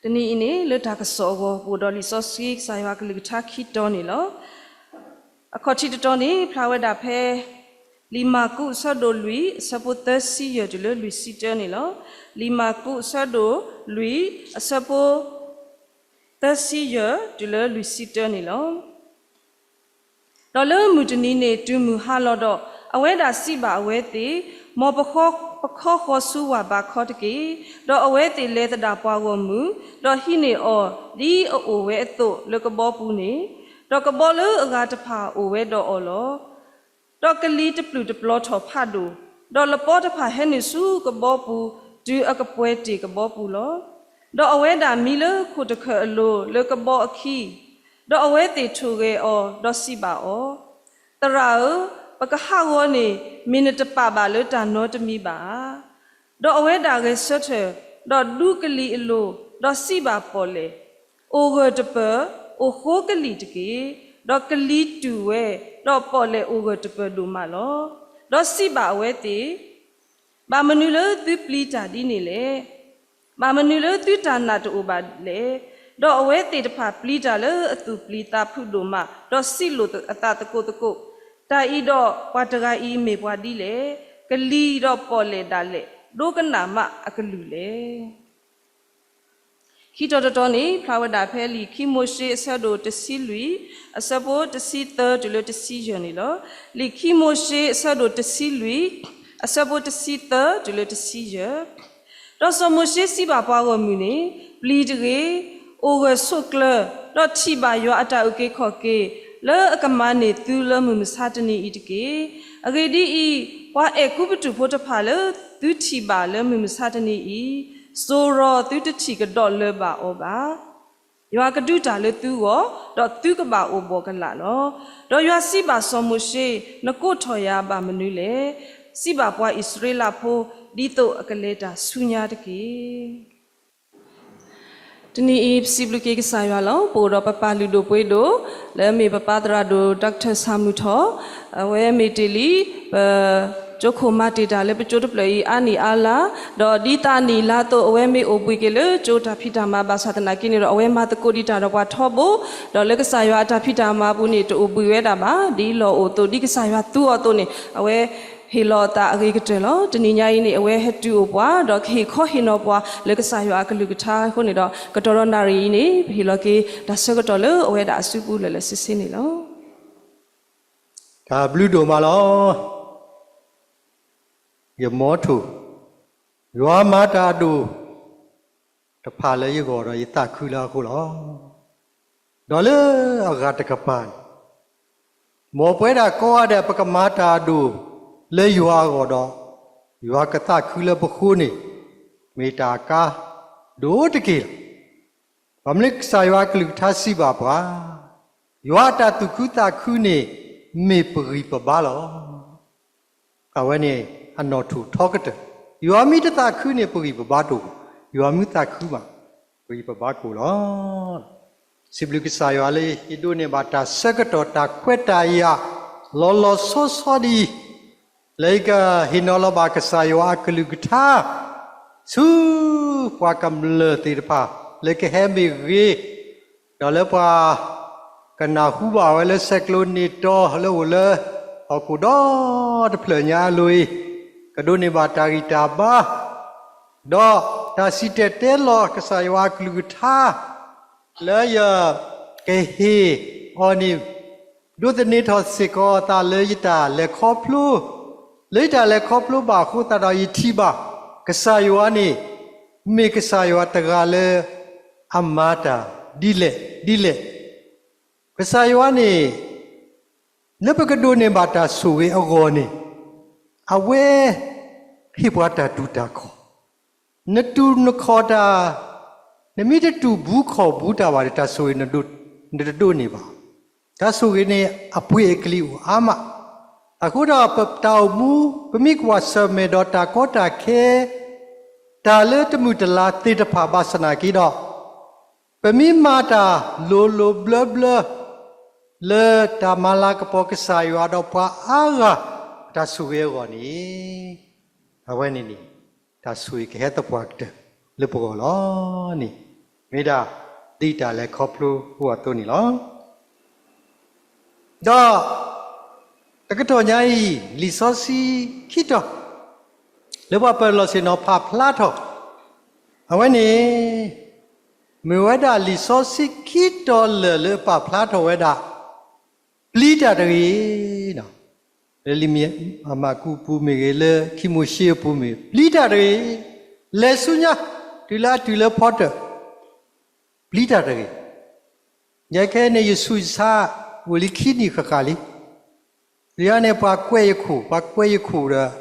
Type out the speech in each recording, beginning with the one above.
တနံၤအံၤန့ၣ် လၢတၢ်ကစီၣ်အဂီၢ် ပအိၣ်ဒီးလံာ်စီဆှံကစၢ်ယွၤအကလုၢ်ကထါခံတီၤန့ၣ်လီၤ. အခီၣ်ထံးတတီၤန့ၣ် ဖျါဝဲဒၣ်ဖဲ လံာ်မၢ်ကူးအဆၢဒိၣ်လွံၢ် အဆၢဖိသၢဆံယဲၢ်တုၤလၢလွံၢ်ဆံတၢန့ၣ်လီၤ. လံာ်မၢ်ကူးအဆၢဒိၣ်လွံၢ် အဆၢဖိ သၢဆံယဲၢ်တုၤလၢလွံၢ်ဆံတၢန့ၣ်လီၤ. ဒီးလၢမုၢ်တနံၤန့ၣ် တုၤမုၢ်ဟါလီၤဒီး အဝဲဒၣ်စံးဘၣ်အဝဲသ့ၣ်, မ်ပခီဃီၤဆူဝၢ်ဘးခီတက့ၢ်. ဒီးအဝဲသ့ၣ်လဲၤသဒၣ်ပှၤဂီၢ်မုၢ်, ဒီးဟံးန့ၢ်အီၤဒ်အအိၣ်ဝဲအသိးလၢကဘီပူၤန့ၣ်, ဒီးကဘီလၢအဂၤတဖၣ်အိၣ်ဝဲဒီးအီၤလီၤ. ဒီးကလံၤတပျုာ်တပျီၤထီၣ်ဖးဒိၣ်, ဒီးလပီတဖၣ်ဟဲနုာ်ဆူကဘီပူၤ တုၤအကပှဲၤတ့ၢ်ကဘီပူၤလီၤ. ဒီးအဝဲဒၣ်မံလၢခိၣ်တခၢၣ်အလိၤလၢကဘီအခံ, ဒီးအဝဲသ့ၣ်ထိၣ်ဂဲၤအီၤ, ဒီးစံးဘၣ်အီၤ, သရၣ်ဧၢ, ပကဟးဂီၤန့ၣ် မ့ၢ်နတပာ်ဘၣ်လၢတၢ်နီတမံၤဘၣ်ဧါ. ဒီးအဝဲဒၣ်ဂဲၤဆၢထၢၣ်, ဒီးဒူကလံၤအလိၤ, ဒီးစံးဘၣ်ပီၣ်လဲၣ်, အိၣ်ဂၢၢ်တပၢၢ်, အိၣ်ဃိကလံၣ်တက့ၢ်. ဒီးကလံၤတူၢ်ဝဲ, ဒီးပီၣ်လဲၣ်အိၣ်ဂၢၢ်တပၢၢ်ဒိၣ်မးလီၤ. ဒီးစံးဘၣ်အဝဲသ့ၣ်, ဘၣ်မနုၤလၢသုပျံၤတၢ်ဒ်န့ၣ်လဲၣ်. ဘၣ်မနုၤလၢသုတၢ်နာ်တအိၣ်ဘၣ်လဲၣ်. ဒီးအဝဲသ့ၣ်တဖၣ်ပျံၤတၢ်လၢအသူၣ်ပျံၤသးဖုးဒိၣ်မး, ဒီးစံးလိာ်အသးသကိးသကိး, တၢ်အံၤဒီးပှၤတဂၤအံၤမ့ၢ်ပှၤဒ်လဲၣ်. ကလံၤဒီးပီၣ်လဲၣ်ဒၣ်လဲာ်, ဒိကနၣ်မးအကလုၢ်လဲၣ်. ခံတီၤတတီၤန့ၣ် ဖျါဝဲဒၣ်ဖဲလံာ်ခံမိၤၡ့အဆၢဒိၣ်တဆံလွံၢ် အဆၢဖိတဆံသၢတုၤလၢတဆံယဲၢ်န့ၣ်လီၤ. လံာ်ခံမိၤၡ့အဆၢဒိၣ်တဆံလွံၢ် အဆၢဖိတဆံသၢတုၤလၢတဆံယဲၢ်. ဒီးစီၤမိၤၡ့စံးဘၣ်ပှၤဂီၢ်မုၢ်န့ၣ်, ပျံၤတဂ့ၤ, အိၣ်ဂၢၢ်ဆိးကျၢၤ, ဒီးထံၣ်ဘၣ်ယွၤအတၢ်အုၣ်က့ၤခီၣ်က့ၤ, လၢအကမၤန့ၢ်သုလၢမုၢ်မဆါတနံၤအံၤတက့ၢ်. အဂ့ၢ်ဒ်အံၤ, ပှၤအဲၤကူပတူးဖိတဖၣ်လၢသုထံၣ်ဘၣ်လၢမုၢ်မဆါတနံၤအံၤ, စိၤရီၤသုတထံၣ်ကဒီးလၢၤဘၣ်အီၤဘၣ်. ယွၤကဒုးတၢ်လၢသုဂီၢ်, ဒီးသုကဘၣ်အိၣ်ဘှီၣ်ကလာ်လီၤ. ဒီးယွၤစံးဘၣ်စီၤမိၤၡ့, နကိးထီၣ်ယၤဘၣ်မနုၤလဲၣ်. စံးဘၣ်ပှၤအံၣ်စရ့လးဖိ, ဒ်သိးအကလဲၤတၢ်ဆူညါတက့ၢ်. တနံၤအံၤ ပစံးဘျုးက့ၤကစၢ်ယွၤလီၤ. ပအိၣ်ဒီးပပၢ်လုၢ်ဒိၣ်ပှ့ၤဒိၣ်, လၢအမ့ၢ်ပပၢ်သရၣ်ဒိၣ် Doctor ဆၣ်မုၢ်ထီၣ်, အဝဲမ့ၢ်တ့ၢ်လံ, ပ ကၠိခိၣ်မၤတ့ၢ်တၢ်လၢပကၠိတဖျၢၣ်အံၤ အါနံၣ်အါလါ, ဒီးဒ်သိးနံၣ်လါအသိး အဝဲမ့ၢ်အိၣ်ဘှံးက့ၤလၢကၠိတၢ်ဖံးတၢ်မၤဘၣ်ဆၣ်သနာ်က့န့ၣ်ဒီး အဝဲမၤသကိးဒံးတၢ်ဒီးပှၤထီဘိ, ဒီးလၢကစၢ်ယွၤအတၢ်ဖံးတၢ်မၤအပူၤန့ၣ် တအိၣ်ဘှံးဝဲဒၣ်ဘၣ်. ဒ်လီၢ်အိၣ်အသိး ဒ်ကစၢ်ယွၤသူအီၤအသိးန့ၣ် အဝဲဟ့ၣ်လီၤအသးအဂ့ၤကတၢၢ်လီၤ. တနံၤညါအံၤန့ၣ် အဝဲဟဲတုၤအိၣ်ပှၤ ဒီးကဟ့ၣ်ခီဟ့ၣ်နီၤပှၤလၢကစၢ်ယွၤအကလုၢ်ကထါအဃိန့ၣ်ဒီး ကတီၢ်ဒီးနၣ်ရံၣ်အံၤန့ၣ် ပဟ့ၣ်လီၤက့ၤတၢ်ဆၢကတီၢ်လၢအဝဲဒၣ်အစုပူၤလၢာ်လၢာ်ဆ့ဆ့န့ၣ်လီၤ. တၢ်ဘျုးဒိၣ်မးလီၤ. ယမီထိၣ်, ယွၤမၤတၢ်အဒိၣ်တဖၣ်လၢယဂီၢ်ဒီးယသးခုလၢအဃိလီၤ. ဒီးလၢအဂၤတကပၤန့ၣ် မ်ပဝဲဒၣ်ကိးဂၤဒဲး ပကမၤတၢ်အဒိၣ်လၢယွၤအဂီၢ်ဒီး ယွၤကသးခုလၢပဃိန့ၣ် မ့ၢ်တၢ်အကါဒိၣ်တက့ၢ်လီၤ. ဘၣ်မနုၤကစၢ်ယွၤအကလုၢ်ကထါစံးဘၣ်ပှၤ, ယွၤအတၢ်သူၣ်ခုသးခုန့ၣ် မ့ၢ်ပဂံၢ်ပဘါလီၤ. အဝဲန့ၣ်အနီၣ်ထိၣ်ထီကတၢၢ်, ယွၤမ့ၢ်တသးခုန့ၣ် ပဂံၢ်ပဘါတအိၣ်ဘၣ်, ယွၤမ့ၢ်သးခုမး ပဂံၢ်ပဘါကအိၣ်လီၤ. စံးဘျုးကစၢ်ယွၤလၢယဒိးန့ၢ်ဘၣ်တၢ်ဆၢကတီၢ်တၢ်ခွဲးတၢ်ယာ် လီၤလီၤဆီဆီဒ်အံၤ, လၢယကဟ့ၣ်နီၤလီၤဘၣ်ကစၢ်ယွၤအကလုၢ်ကထါ ဆူပှၤကမျၢၢ်သ့ၣ်တဖၣ် လၢကဟဲမ့ၢ်ဂ့ၤ, ဒီးလၢပှၤကနၢ်ဟူဘၣ်ဝဲလၢ ဆဲးကျိးန့ၢ်တီၤလၢအိၣ်လၢဟီၣ်ခိၣ်ဒီတဖျၢၣ်ညါအလိၤအံၤ, ကဒိးန့ၢ်ဘၣ်တၢ်ဂံၢ်တၢ်ဘါ ဒီးတၢ်စံၣ်တဲၤတဲလီၤကစၢ်ယွၤအကလုၢ်ကထါ လၢယကဟ့ၣ်အီၤန့ၣ် ဒိးသန့ၤထီၣ်စ့ၢ်ကီးအသးလၢယတၢ်လဲၤခီဖျိ, လၢယတၢ်လဲၤခီဖျိဘၣ်အဃိသတးဒီး ယထံၣ်ဘၣ် ကစၢ်ယွၤန့ၣ် မ့ၢ်ကစၢ်ယွၤတဂၤလၢအမၤတၢ်ဒ်လဲၣ်ဒ်လဲၣ်. ကစၢ်ယွၤန့ၣ် လၢပကဒိးန့ၢ်ဘၣ်တၢ်ဆိၣ်ဂ့ၤအဂီၢ်န့ၣ် အဝဲဟ့ၣ်ပှၤတၢ်တူၢ်တၢ်ခီၣ်, နတူၢ်နခီၣ်တၢ်, နမ့ၢ်တတူၢ်ဘူးခီၣ်ဘူးတၢ်ဘၣ်န့ၣ် တၢ်ဆိၣ်ဂ့ၤနတဒိးန့ၢ်ဘၣ်. တၢ်ဆိၣ်ဂ့ၤန့ၣ် အပှ့ၤအကလံၤအိၣ်အါမး, အဃိဒီးပတၢ်အိၣ်မူ ပမ့ၢ်ကွၢ်ဆၢၣ်မဲာ်ဒီးတၢ်ကီတၢ်ခဲ တၢ်လၢတမုာ်တလၤသ့ၣ်တဖၣ်ဘၣ်ဆၣ်သနာ်က့ဒီး ပမ့ၢ်မၤတၢ်လိၤလိၤဘျၢဘျၢ လၢတၢ်မၤလၤကပီၤကစၢ်ယွၤဒီးပှၤအါဂၤအတၢ်ဆိၣ်ဂ့ၤအဂီၢ်န့ၣ်, အဝဲန့ၣ်န့ၣ် တၢ်ဆိၣ်ဂ့ၤကဟဲသပှၢ်ကတၢၢ်လၢပဂီၢ်လီၤန့ၣ်. မ့ၢ်ဒၣ် ဒ်တၢ်လဲၤခီဖျိအိၣ်အသိးန့ၣ်လီၤ. ဒီး တကတီၢ်ညါအံၤ လံာ်စီဆှံခံတီၤ လၢပှၤပၢၤလီၢ်ဆ့ၣ်နီၤဖးဖျါထီၣ်, အဝဲန့ၣ် မ့ၢ်ဝဲဒၣ်လံာ်စီဆှံခံတီၤလၢာ်လၢပာ်ဖျါထီၣ်ဝဲဒၣ် ပျံၤတၢ်တဂ့ၤ, လၢလံာ်မၢကူးအပူၤမ့ၢ်ဂ့ၤ, လၢခံမိၤၡ့အပူၤမ့ၢ်ဂ့ၤ, ပျံၤတၢ်တဂ့ၤ, လဲၤဆူညါ တုၤလၢအတုၤလၢဖီတၢၣ်, ပျံၤတၢ်တဂ့ၤ. ယဲခဲအံၤန့ၣ် ယဆူးယဆါ အိၣ်လံခံနံၣ်ဃၣ်ဃၣ်လံ. ယၤန့ၣ် ပှၤကွဲးယခိၣ်, ပှၤကွဲးယခိၣ်ဒီး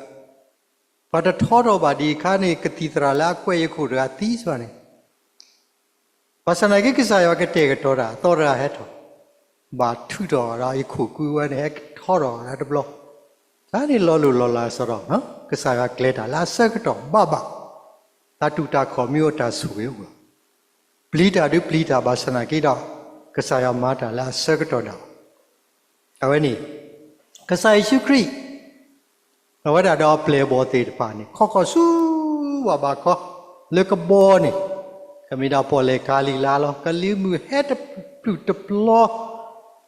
ပှၤတထီထီၣ်ဘၣ်ဒံးအခါန့ၣ် ကသံၣ်သရၣ်လၢအကွဲးယခိၣ်တဂၤသံစ့ၢ်န့ၣ် ဘၣ်ဆၣ်သနာ်က့ ကစၢ်ယွၤကတဲာ်ကတီၤတၢ် သီတဂၤဟဲထီၣ်, ဘၣ်ထုးထီၣ်ဒီးယခိၣ်ကွံာ်ဝဲန့ၣ် ဟဲထီထီၣ်ဝဲဒၣ်တဘျီ, တၢ်န့ၣ်လီၤလိၢ်လီၤလးစ့ၢ်ဒီး ကစၢ်ယွၤကျဲၤတၢ်လၢအဆၢကတီၢ်ဘၣ်ဘၣ်, တၢ်တူၢ်တၢ်ခီၣ်မ့ၢ်အိၣ်တၢ်ဆိၣ်ဂ့ၤအိၣ်, ပျံၤတၢ်ဒုးပျံၤတၢ်ဘၣ်ဆၣ်သနာ်က့ဒီး ကစၢ်ယွၤမၤတၢ်လၢအဆၢကတီၢ်ဒၣ်ဝဲ, အဝဲန့ၣ် ကစၢ်ယ့ၣ်ၡူးခရံာ် အဝဲဒၣ်ဒီးအပျဲၢ်အဘီၣ်သ့ၣ်တဖၣ်န့ၣ် ခီဃီၤဆူဝၣ်ဘးခီ လၢကဘီန့ၣ်, ကမ့ၢ်ဒၣ်ပီၣ်လဲၣ်ကၤလံၤလါလီၤ. ကလံၤမုၢ်ဟဲတပျုာ်တပျီၤ,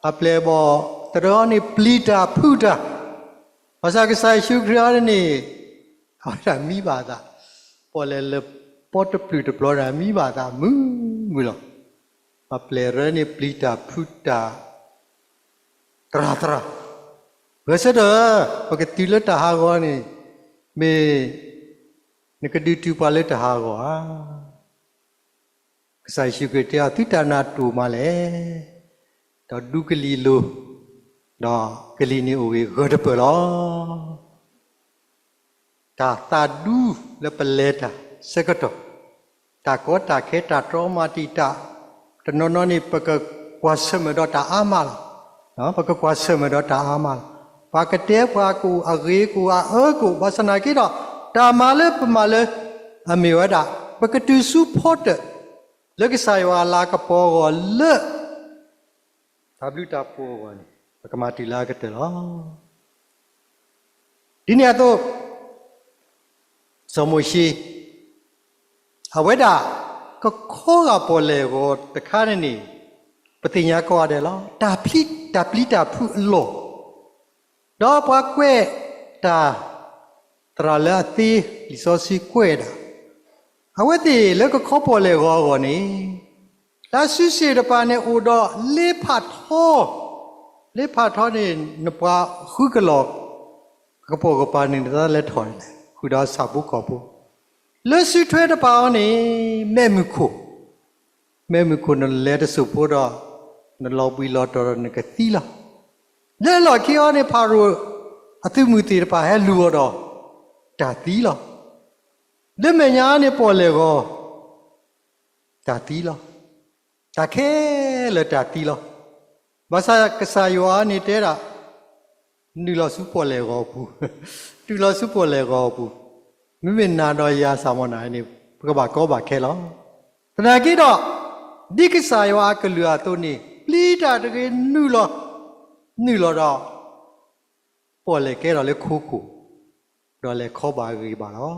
အပျဲၢ်အဘီၣ်သ့ၣ်တဖၣ်န့ၣ် ပျံၤတၢ်ဖုးတၢ်, ဘၣ်ဆၣ်ကစၢ်ယ့ၣ်ၡူးခရံာ်အံၤန့ၣ် အဝဲဒၣ်မံဘၣ်အသး, ပီၣ်လဲၣ်လၢပီတပျုာ်တပျီၤန့ၣ် မံဘၣ်အသးမုာ်မုာ်လီၤ. အပျဲၢ်ရၢန့ၣ် ပျံၤတၢ်ဖုးတၢ် သရၣ်သရၣ်, ဂဲၤဆၢထၢၣ်, ပကတုၤလၢတၢ်ဟးဂီၤန့ၣ် မ့ၢ်နကဒုးတုၤပှၤလၢတၢ်ဟးဂီၤဧါ. ကစၢ်ယ့ၣ်ၡူးခရံာ်တဲအီၤ သုတၢ်နာ်တအိၣ်မးလဲၣ်, ဒီးဒူကလံၤအလိၤ, ဒီးကလံၤန့ၣ်အိၣ်ဂ့ၤဂၢၢ်တပၢၢ်လီၤ. တၢ်သးဒူလၢပလဲၤတၢ်ဆၢကတီၢ်, တၢ်ကီတၢ်ခဲတၢ်တြီမၤတံာ်တာ်, တနီၤနီၤန့ၣ် ပကကွၢ်ဆၢၣ်မဲာ်ဒီးတၢ်အါမးလီၤ. ပကကွၢ်ဆၢၣ်မဲာ်ဒီးတၢ်အါမးလီၤ. ပှၤကတဲပှၤကအိၣ် အဂ့ၤကအိၣ် အအၢကအိၣ် ဘၣ်ဆၣ်သနာ်က့ဒီး တၢ်မၤလၢပမၤလၢ အမ့ၢ်ဝဲဒၣ် ပကတုၤဆူဖီတၢၣ် လၢကစၢ်ယွၤအလၤကပီၤအဂီၢ်လၢ တၢ်ဘျုးတၢ်ဖှိၣ်အဂီၢ်န့ၣ် ပကမၤတုၤလၢအကတၢၢ်လီၤ. ဒ်န့ၣ်အသိး စီၤမိၤၡ့ အဝဲဒၣ် ကခီဂာ်ပီၣ်လဲၣ်ဂီၤတခါန့ၣ်န့ၣ် ပသ့ၣ်ညါကိးဂၤဒဲးလီၤ. တၢ်ပျံၤတၢ်ဖုးအလီၢ် ဒီးပှၤကွဲးတၢ်သရၣ်လၢအသ့ လံာ်စီဆှံကွဲးဒၣ် အဝဲသ့ၣ်လၢကခီပီၣ်လဲၣ်ဂီၤအဂီၢ်န့ၣ် တၢ်စုစ့ၣ်တဖၣ်န့ၣ်အိၣ်ဒီးလ့ဖးထီ, လ့ဖးထီန့ၣ် နပှၤဃုကလီၤ ကပိာ်ကပၤန့ၣ် နတလဲၤထီၣ်န့ၣ်လဲၣ် ဃုာ်ဒီးဆၣ်ဖိကီၢ်ဖိ, လၢစုထွဲတဖၣ်အံၤန့ၣ် မဲးမုၢ်ခိၣ်, မဲးမုၢ်ခိၣ်နလဲၤတစိၢ်ဖိဒီး နလီၤဘှံးလီၤတီၤဒီးနကသံလီၤ. လၢအလီၢ်ခံအံၤန့ၣ် ဖၤရိၤအသုးမုၢ်သ့ၣ်တဖၣ်ဟဲလူၤအီၤဒီး တၢ်သံလီၤ. လၢမဲာ်ညါန့ၣ်ပီၣ်လဲၣ်ဂီၤ တၢ်သံလီၤ. တၢ်ခဲလၢာ်တၢ်သံလီၤ. ဘၣ်ဆၣ်ကစၢ်ယွၤန့ၣ်တဲဒၣ် နုာ်လီၤဆူပီၣ်လဲၣ်ဂီၤအပူၤ, တုၤလီၤဆူပီၣ်လဲၣ်ဂီၤအပူၤ, မ့မ့ၢ်နၤဒီးယၤစၢ်မီၢ်နၤန့ၣ် ပကဘၣ်ကီဘၣ်ခဲလီၤ. သနာ်က့ဒီး ဒ်ကစၢ်ယွၤအကလုၢ်အသိးန့ၣ် ပျံၤတၢ်တဂ့ၤ နုာ်လီၤ, နုာ်လီၤဒီး ပီၣ်လဲၣ်ကဲထီၣ်လၢခိခိၣ်, ဒီးလဲၤခီဘၣ်ဂ့ၤဘၣ်လီၤ.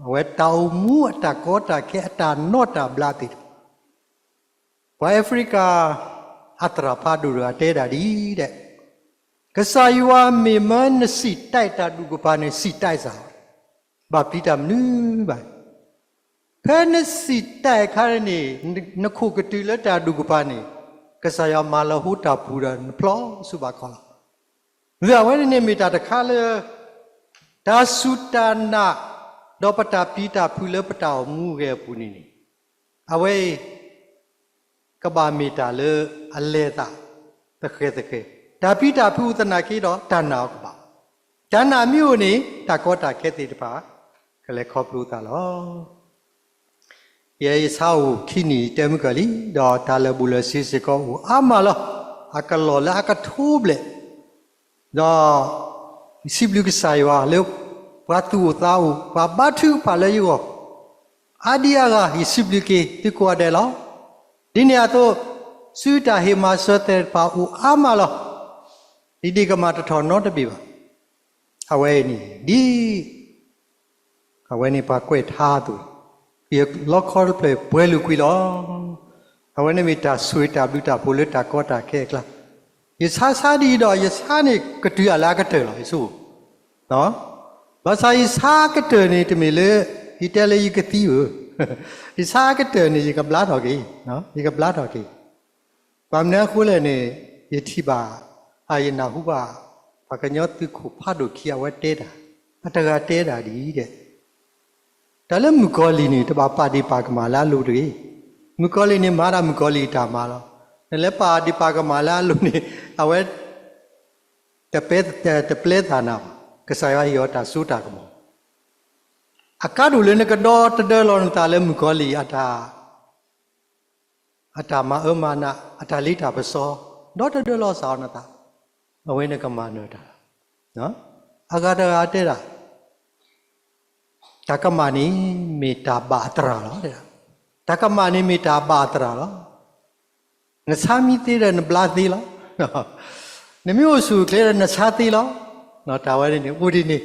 အဝဲတၢ်အိၣ်မူအတၢ်ကီတၢ်ခဲအတၢ်နီၣ်တၢ်ဘျးသ့ၣ်တဖၣ် ပှၤအၤဖရံကၤ အသရၣ်ဖးဒိၣ်တဂၤတဲဒၣ်ဒ်အံၤဒဲး, ကစၢ်ယွၤမ့ၢ်မၢနစံၣ်တဲာ်တၢ်ဒူၣ်ကပၤန့ၣ် စံၣ်တဲာ်စ့ၢ်, ဘၣ်ပျံၤတၢ်မနုၤဘၣ်. ဖဲနစံၣ်တဲာ်အခါန့ၣ် နခိၣ်ကတုၤလၢတၢ်ဒူၣ်ကပၤန့ၣ် ကစၢ်ယွၤမၤလီၤဟိတၢ်ပူၤဒီးနဖျီဆူဘးခီလီၤ. အဝဲန့ၣ်န့ၣ်မ့ၢ်တၢ်တခါလၢ တၢ်စူၢ်တၢ်နာ် ဒီးပတၢ်ပျံၤတၢ်ဖုးလၢပတၢ်အိၣ်မူအဂဲၤအပူၤန့ၣ်န့ၣ် အဝဲအံၤ ကဘၣ်မ့ၢ်တၢ်လၢအလဲၤအသး သဃဲၤသဃဲၤ, တၢ်ပျံၤတၢ်ဖုးအိၣ်သနာ်က့ဒီး တၢ်နာ်အကဘၣ်, တၢ်နာ်မ့ၢ်အိၣ်န့ၣ် တၢ်ကီတၢ်ခဲသ့ၣ်တဖၣ် ကလဲၤခီဖျိသးလီၤ. ယဲယဆါအိၣ်ခံနံၣ်တဲမုၢ်ကၢၢ်လံ, ဒီးတၢ်လၢာ်ဘူၣ်လၢာ်စ့ၤစ့ၢ်ကီးအိၣ်အါမးလီၤ. အကလီၢ်လၢအကထိဘျဲၣ်, ဒီး ယစံးဘျုးကစၢ်ယွၤလၢ ပှၤသူၣ်အိၣ်သးအိၣ် ပှၤဘါထုကဖၣ်လၢယဂီၢ် အါဒံအါဂၤ ယစံးဘျုးက့ၤသုကိးဂၤဒဲးလီၤ. ဒ်န့ၣ်အသိး စုတၢ်ဟ့ၣ်မၤစၢၤသ့ၣ်တဖၣ်အိၣ်အါမးလီၤ. ဒ်န့ၣ်ကမၤတထီၣ်နီတဘ့ၣ်ဘၣ်. အဝဲအံၤန့ၣ် ဒ် အဝဲန့ၣ်ပှၤကွဲးထါအသိး, ယလီခီတဖျၢၣ်ပှဲၤလုာ်ကွံာ်လီၤ. အဝဲန့ၣ်မ့ၢ်တၢ်ဆိၣ်ဂ့ၤတၢ်ဘျုးတၢ်ဖှိၣ်လၢတၢ်ကီတၢ်ခဲအကျါ, ယဆါဆါဒ်အံၤဒီး ယဆါန့ၣ်ကတုၤအလၢအကတၢၢ်လီၤ ယဆိကမိၣ်, ဘၣ်ဆၣ်ယဆါကတၢၢ်န့ၣ် တမ့ၢ်လၢ ယတဲလၢယကသံဧၢ, ယဆါကတၢၢ်န့ၣ် ယကဘျါထီၣ်က့ၤ, ယကဘျါထီၣ်က့ၤ, ဘၣ်မနုၤအဃိလဲၣ်န့ၣ် ယထံၣ်ဘၣ်, ယနၢ်ဟူဘၣ်, ပှၤကညီသုးခိၣ်ဖးဒိၣ်ခံအဝဲတဲတၢ်, အတဂၤတဲဒၣ်ဒ်အံၤဒဲး တၢ်လၢမုၣ်ကီၤလံၢ်န့ၣ် တဘၣ်ပာ်ဒ့ၣ်ပာ်ကမၣ်လၢအလိၤတဂ့ၤ. မုၣ်ကီၤလံၢ်န့ၣ်မၤဒၣ်မုၣ်ကီၤလံၢ်အတၢ်မၤလီၤ. နလဲၤပာ်ဒ့ၣ်ပာ်ကမၣ်လၢအလိၤန့ၣ် အဝဲ တပျဲသးနၤဘၣ်. ကစၢ်ယွၤဟ့ၣ်အီၤတၢ်စိတၢ်ကမီၤ. အကါဒိၣ်လၢနကဒီတဒၢလီၤနသးလၢမုၣ်ကီၤလံၢ် အတၢ်မၤအၢမၤနး အတၢ်လ့တၢ်ပစီ ဒီတဒၢလီၤစၢ်အီၤနသး, အဝဲန့ၣ်ကမၤနၢၤတၢ်လီၤ. အဂၤတဂၤတဲဒၣ် တၢ်ကမၣ်န့ၣ်မ့ၢ်တၢ်ဘၣ်အသရၣ်လီၤ. တၢ်ကမၣ်န့ၣ်မ့ၢ်တၢ်ဘၣ်အသရၣ်လီၤ. နဆါမ့ၢ်သ့ဒီးနဘျါသ့လီၤ. နမ့ၢ်အိၣ်ဆူၣ်အိၣ်ချ့ဒီးနဆါသ့လီၤ. တၢ်ဝဲန့ၣ်န့ၣ် အိၣ်ဒ်န့ၣ်,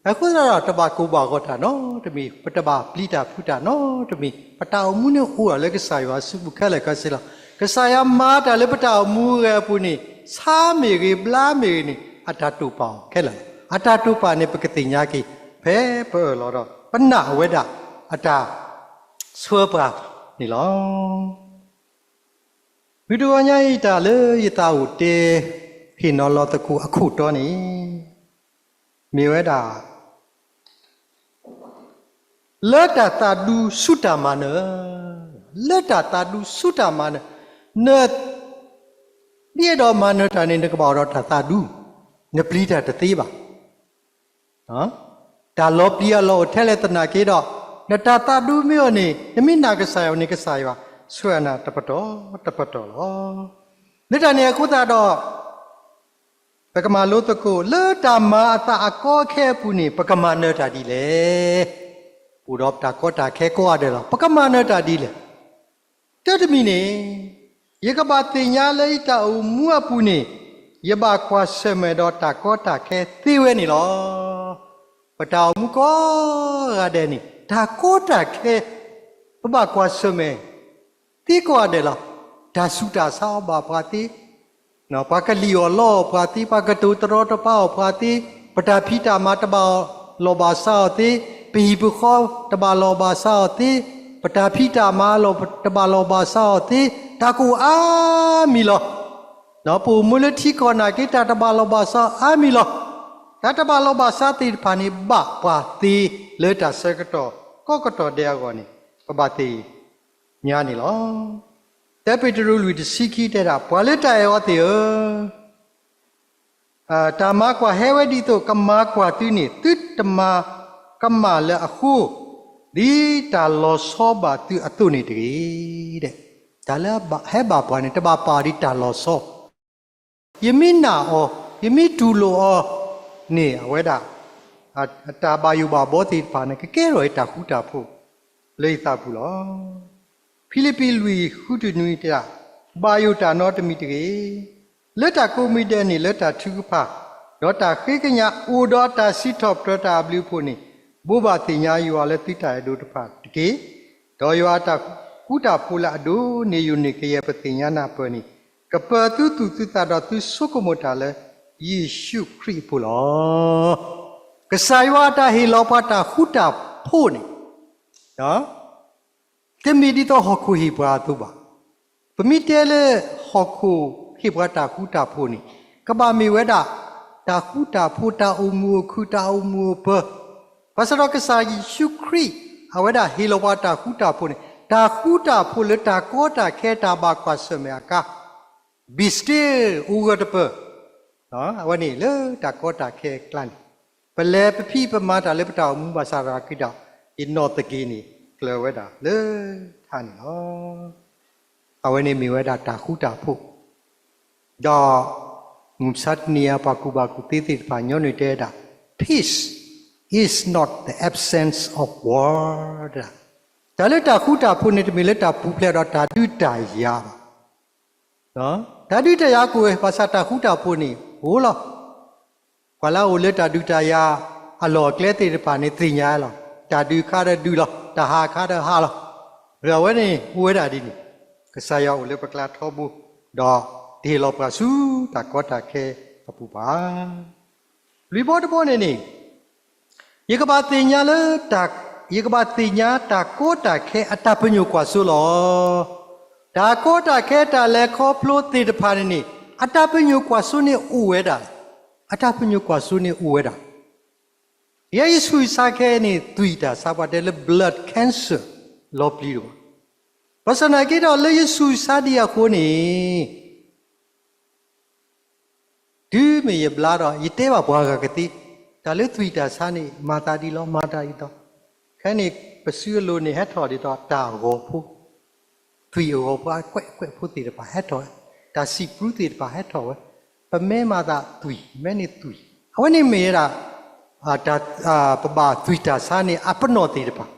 အဃိသတးဒီး တဘၣ်ကိၢ်ဘၣ်ဂီၤတၢ်နီတမံၤ, ပတဘၣ်ပျံၤတၢ်ဖုးတၢ်နီတမံၤ, ပတၢ်အိၣ်မူန့ၣ်အိၣ်ဒီးလၢကစၢ်ယွၤအစုပူၤခဲလၢာ်ခဲဆ့လီၤ. ကစၢ်ယွၤမၤတၢ်လၢပတၢ်အိၣ်မူအဂီၢ်အပူၤန့ၣ် ဆါမ့ၢ်ဂ့ၤ ဘျါမ့ၢ်ဂ့ၤန့ၣ် အတၢ်တိာ်ပာ်အီၤခဲလၢာ်လီၤ. အတၢ်တိာ်ပာ်န့ၣ် ပကသ့ၣ်ညါက့ၤ ဖဲပအၢၣ်လီၤဒီး ပနာ်အဝဲဒၣ်အတၢ်ဆှၢပှၤန့ၣ်လီၤ. မုၢ်တဂီၤညါအံၤ တၢ်လၢယသးအိၣ်တဲ ဟ့ၣ်နီၤလီၤသကိးအခိၣ်တီန့ၣ် မ့ၢ်ဝဲဒၣ် လၢတၢ်သးဒူဆူတၢ်မၤနၢၤ, လၢတၢ်သးဒူဆူတၢ်မၤနၢၤ, န ဒ်အဲၣ်ဒိးမၤနၢၤတၢ်န့ၣ် နကဘၣ်အိၣ်ဒီးတၢ်သးဒူ, နပျံၤတၢ်တသ့ဘၣ်. တၢ်လီၤပျံၤအလီၢ်အိၣ်ထဲလဲၣ်သနာ်က့ဒီး, နတၢ်သးဒူမ့ၢ်အိၣ်န့ၣ် နမ့ၢ်နာ်ကစၢ်ယွၤန့ၣ် ကစၢ်ယွၤဆှၢနၤတပတီၢ်တပတီၢ်လီၤ. လၢတၢ်န့ၣ်အဃိသတးဒီး ပကမၤလိသကိး လၢတၢ်မၤအသးအကီအခဲအပူၤန့ၣ် ပကမၤနၢၤတၢ်ဒ်လဲၣ်. အိၣ်ဒီးပတၢ်ကီတၢ်ခဲကိးဂၤဒဲးလီၤ. ပကမၤနၢၤတၢ်ဒ်လဲၣ်. တၢ်တမံၤန့ၣ် ယကဘၣ်သ့ၣ်ညါလၢယတၢ်အိၣ်မူအပူၤန့ၣ် ယဘၣ်ကွၢ်ဆၢၣ်မဲာ်ဒီးတၢ်ကီတၢ်ခဲသ့ဝဲန့ၣ်လီၤ. ပတၢ်အိၣ်မူကိးဂၤဒဲးန့ၣ် တၢ်ကီတၢ်ခဲ ပဘၣ်ကွၢ်ဆၢၣ်မဲာ် သ့ကိးဂၤဒဲးလီၤ. တၢ်ဆူးတၢ်ဆါအီၣ်ဘၣ်ပှၤသ့, ပှၤကလံၣ်အီၣ်လီအီၣ်ပှၤသ့, ပှၤကတိၤတရီတပါအီၣ်ပှၤသ့, ပတၢ်ဖံးတၢ်မၤတဘၣ်လီၢ်ဘၣ်စးအီၤသ့, ပဟံၣ်ပဃီတဘၣ်လီၢ်ဘၣ်စးအီၤသ့, ပတၢ်ဖံးတၢ်မၤလီၢ်တဘၣ်လီၢ်ဘၣ်စးအီၤသ့, တၢ်ကအိၣ်အါမံၤလီၤ. ပအိၣ်မူလၢထံကီၢ်နာ်က့ တၢ်တဘၣ်လီၢ်ဘၣ်စးအါမံၤလီၤ. တၢ်တဘၣ်လီၢ်ဘၣ်စးသ့ၣ်တဖၣ်န့ၣ် ဘၣ်ပှၤသ့လၢတၢ်ဆၢကတီၢ်ကိးကတီၢ်ဒဲးအဂီၢ်န့ၣ် ပဘၣ်သ့ၣ်ညါန့ၣ်လီၤ. တၢ်ပ့းတရူးလွံၢ်တဆံခံတဲဒၣ်, ပှၤလၢတၢ်အဲၣ်အီၤသ့ၣ်ဧၢ, တၢ်မၤကွၢ်ဟဲဝဲဒ်သိးကမၤကွၢ်သုန့ၣ် သုတမၤကမၣ်လၢအဃိ, ဒ်တၢ်လီၤဆီဘၣ်သုအသိးန့ၣ်တဂ့ၤ. တၢ်လၢဟဲဘၣ်ပှၤန့ၣ် တဘၣ်ပာ်အီၤဒ်တၢ်လီၤဆီ ယမ့ၢ်နာ်အီၤ, ယမ့ၢ်တူၢ်လိာ်အီၤန့ၣ် အဝဲဒၣ် တၢ်ဘၣ်ယိၣ်ဘၣ်ဘီသ့ၣ်တဖၣ်န့ၣ် ကကဲထီၣ်အတၢ်ဃူတၢ်ဖိးလၢယသးပူၤလီၤ. ဖံလံးပံးလွံၢ်ဃုတုၤနွံတဲဒၣ်, ဘၣ်ယိၣ်တၢ်နီတမံၤတဂ့ၤ. လၢတၢ်ကိးမံၤဒဲးန့ၣ် လၢတၢ်ထုကဖၣ်, ဒီးတၢ်ဃ့ကညးအိၣ်ဒီးတၢ်စံးထီၣ်ပတြၢၤတၢ်အဘျုးအဖှိၣ်န့ၣ်, ဘိးဘၣ်သ့ၣ်ညါယွၤလၢသုတၢ်အဲၣ်ဒိးတဖၣ်တက့ၢ်. ဒီးယွၤအတၢ်ဃူတၢ်ဖိးလၢအဒိၣ်န့ၢ်ယိာ်န့ၢ်ကယဲၢ်ပသ့ၣ်ညါနၢ်ပၢၢ်န့ၣ်, ကပၢၤသုသူၣ်သုသးဒီးသုဆိကမိၣ်တၢ်လၢယ့ၣ်ၡူးခရံာ်အပူၤလီၤ. ကစၢ်ယွၤအတၢ်ဟ့ၣ်လီၤပှၤတၢ်ဃူတၢ်ဖိးန့ၣ် တမ့ၢ်ဒ်သိးဟီၣ်ခိၣ်ဟ့ၣ်ပှၤအသိးဘၣ်. ပမ့ၢ်တဲလၢဟီၣ်ခိၣ်ဟ့ၣ်ပှၤတၢ်ဃူတၢ်ဖိးန့ၣ် ကဘၣ်မ့ၢ်ဝဲဒၣ် တၢ်ဃူတၢ်ဖိး တၢ်အိၣ်မုာ်အိၣ်ခုၣ် တၢ်အိၣ်မုာ်အိၣ်ပၢၤ, ဘၣ်ဆၣ်ဒီးကစၢ်ယ့ၣ်ၡူးခရံာ် အဝဲဒၣ်ဟ့ၣ်လီၤပှၤတၢ်ဃူတၢ်ဖိးန့ၣ် တၢ်ဃူတၢ်ဖိးလၢတၢ်ကီတၢ်ခဲတၢ်ဘၣ်ကွၢ်ဆၢၣ်မဲာ်အကါ be still အိၣ်ဂၢၢ်တပၢၢ်, အဝဲန့ၣ်လၢတၢ်ကီတၢ်ခဲအကျါန့ၣ် ပလဲၤပဖံးပမၤတၢ်လၢပတၢ်အိၣ်မူဘၣ်ဆၣ်သနာ်က့ဒီး ယနီၢ်သက့န့ၣ် ကျၢၤဝဲဒၣ်လၢထးန့ၣ်လီၤ. အဝဲန့ၣ်မ့ၢ်ဝဲဒၣ်တၢ်ဃူတၢ်ဖိး, ဒီးမုၢ်မဆါတနံၤအံၤ ပှၤကူၣ်ဘၣ်ကူၣ်သ့သ့ၣ်တဖၣ်ညီနုၢ်တဲဝဲဒၣ် peace is not the absence of war တၢ်လၢတၢ်ဃူတၢ်ဖိးန့ၣ် တမ့ၢ်လၢတၢ်ပူၤဖျဲးဒီးတၢ်ဒုးတၢ်ယၤဘၣ်. တၢ်ဒုးတၢ်ယၤကအိၣ်ဝဲ ဘၣ်ဆၣ်တၢ်ဃူတၢ်ဖိးန့ၣ်အိၣ်လီၤ. ပှၤလၢအအိၣ်လၢတၢ်ဒုးတၢ်ယၤအလီၢ်အကျဲသ့ၣ်တဖၣ်န့ၣ် သ့ၣ်ညါလီၤ. တၢ်ဒုးခါဒီးဒုးလီၤ, တၢ်ဟးခါဒီးဟးလီၤ. အဝဲန့ၣ်အိၣ်ဝဲဒၣ်ဒ်န့ၣ်, ကစၢ်ယွၤအိၣ်လၢပကျါထီဘိ, ဒီးတဟ့ၣ်လီၤပှၤဆူတၢ်ကီတၢ်ခဲအပူၤဘၣ်. လွံၢ်ဘီတဘီန့ၣ်န့ၣ်, ယကဘၣ်သ့ၣ်ညါလၢ, ယကဘၣ်သ့ၣ်ညါတၢ်ကီတၢ်ခဲအတၢ်ပညိၣ်ကွၢ်စိလီၤ. တၢ်ကီတၢ်ခဲတၢ်လဲၤခီဖျိသ့ၣ်တဖၣ်န့ၣ်န့ၣ်, အတၢ်ပညိၣ်ကွၢ်စိန့ၣ်အိၣ်ဝဲဒၣ်, အတၢ်ပညိၣ်ကွၢ်စိန့ၣ်အိၣ်ဝဲဒၣ်. ယဲယဆူးယဆါခဲအံၤန့ၣ် သွံၣ်တၢ်ဆါ ပှၤတဲလၢ blood cancer လီၤပျံၤတအိၣ်ဘၣ်. ဘၣ်ဆၣ်သနာ်က့ဒီး လၢယဆူးယဆါဒံးအဃိန့ၣ် တုၤမ့ၢ်ယဘျါဒီး ယတဲဘၣ်ပှၤဂၤကသ့, တၢ်လၢသွံၣ်တၢ်ဆါန့ၣ် မၤသးဒ်လဲၣ် မၤသးဒ်သိး, ခဲန့ၣ် ပစုအလိၤန့ၣ် ဟဲထီၣ်ဒ်သိးတၢ်အဂီၤဖိ, သွံၣ်အဂီၤဖိ အကွဲးအကွဲးဖိသ့ၣ်တဖၣ်ဟဲထီၣ်ဝဲ, တၢ်စံးပူသ့ၣ်တဖၣ်ဟဲထီၣ်ဝဲ, ပမ့ၢ်မၤသးသွံၣ် မ့ၢ်န့ၢ်သွံၣ်, အဝဲန့ၣ်မ့ၢ်ဝဲဒၣ် တၢ်, ပဘၣ်သွံၣ်တၢ်ဆါန့ၣ် အပနီၣ်သ့ၣ်တဖၣ်,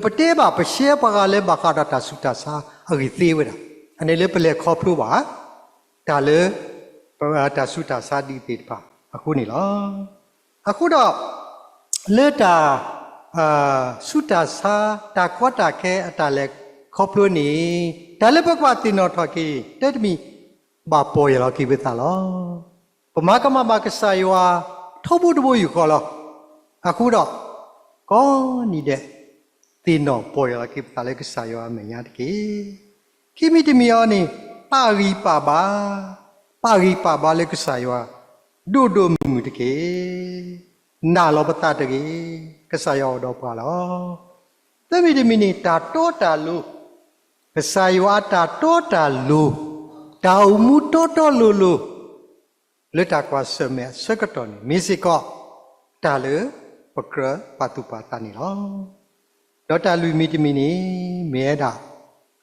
ပတဲဘၣ်ပရှဲပှၤဂၤလၢ ဘၣ်ဃးဒီးတၢ်ဆူးတၢ်ဆါအဂ့ၢ်သ့ဝဲဒၣ်, အန့ၣ်လၢပလဲၤခီဖျိဘၣ် တၢ်လၢ တၢ်ဆူးတၢ်ဆါဒ်သ့ၣ်တဖၣ်အဃိန့ၣ်လီၤ. အဃိဒီး လၢတၢ် ဆူးတၢ်ဆါ တၢ်ကီတၢ်ခဲအတၢ်လဲၤခီဖျိန့ၣ်, တၢ်လၢပကဘၣ်သ့ၣ်နီၣ်ထီၣ်က့ၤ တၢ်တမံၤ ဘၣ်ပီၢ်ယၢ်လီၤက့ၤပသးလီၤ. ပမၤကမၣ်ဘၣ်ကစၢ်ယွၤ ထီဘိတဘိယူၢ်ဃီလီၤ. အဃိဒီး ကိးနံၤဒဲး သ့ၣ်နီၣ်ပီၢ်ယၢ်လီၤက့ၤပသးလၢကစၢ်ယွၤအမဲာ်ညါတက့ၢ်. ခံမံၤတမံၤအံၤန့ၣ် ပာ်ဂံၢ်ပာ်ဘါ, ပာ်ဂံၢ်ပာ်ဘါလၢကစၢ်ယွၤ ဒိၣ်ဒိၣ်မုၢ်မုၢ်တက့ၢ်. နာ်လီၤပသးတဂ့ၤ, ကစၢ်ယွၤအိၣ်ဒီးပှၤလီၤ. သၢမံၤတမံၤန့ၣ် တၢ်တီတၢ်လိၤ, ကစၢ်ယွၤအတၢ်တီတၢ်လိၤ, တၢ်အိၣ်မူတီတီလိၤလိၤ လၢတၢ်ကွၢ်ဆၢၣ်မဲာ်အဆၢကတီၢ်န့ၣ် မ့ၢ်စ့ၢ်ကီး တၢ်လၢပကြၢးပာ်သူၣ်ပာ်သးန့ၣ်လီၤ. ဒီးတၢ်လွံၢ်မံၤတမံၤန့ၣ် မ့ၢ်ဝဲဒၣ်